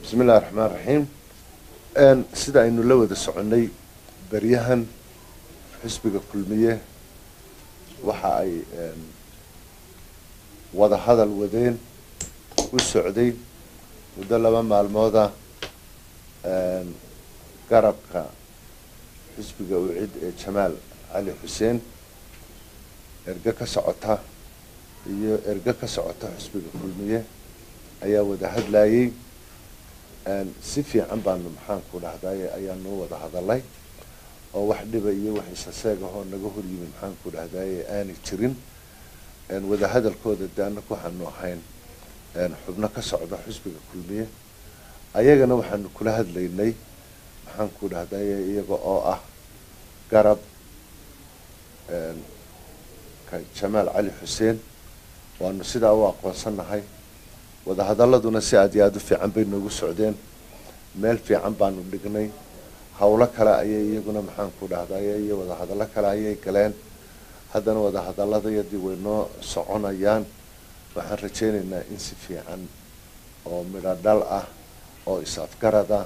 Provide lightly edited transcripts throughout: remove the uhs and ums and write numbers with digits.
Bismi illahi raxmaan raxiim. Sida aynu la wada soconnay beryahan, xisbiga Kulmiye waxa ay wada hadal wadeen u socday muddo 2 maalmooda garabka xisbiga UCID ee Jamaal Cali Xuseen, erge ka socota iyo erge ka socota xisbiga Kulmiye ayaa wada hadlayay. Si fiican baanu, maxaan ku dhahday, ayaanu wada hadalay oo wax dhiba iyo wax isaseegahoo naga hor yimi, maxaan ku dhahdaye, aanay jirin. Wada hadalkooda de annaku waxaanu ahayn xubno ka socda xisbiga Kulmiye, ayagana waxaanu kula hadlaynay, maxaan ku dhahdaye, iyaga oo ah garab ka Jamaal Cali Xuseen, waanu sidaa u aqoonsannahay. Wadahadaladuna si aad iyo aada u fiican bay noogu socdeen, meel fiican baanu dhignay. Howlo kale ayay iyaguna, maxaan ku dhahdaye, iyo wadahadallo kale ayay galeen. Haddana wadahadaladayadii way noo soconayaan. Waxaan rajaynaynaa in si fiican oo midho dhal ah oo is-afgarad ah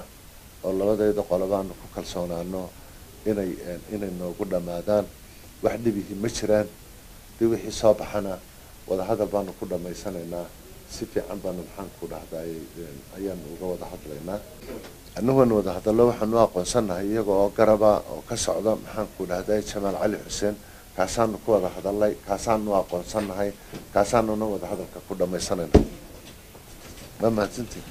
oo labadayda qolobaanu ku kalsoonaano inay noogu dhammaadaan. Wax dhibihi ma jiraan. Dii wixii soo baxana wadahadal baanu ku dhammaysanaynaa, si fiican baanu, maxaan ku dhahday, ayaanu uga wada hadlaynaa. Annagoona wadahadallo waxaanu aqoonsannahay iyaga oo garaba oo ka socda, maxaan ku dhahday, Jamaal Cali Xuseen. Kaasaanu ku wada hadalnay, kaasaanu aqoonsannahay, kaasaanuna wada hadalka ku dhammaysanayna. Waa mahadsantiin.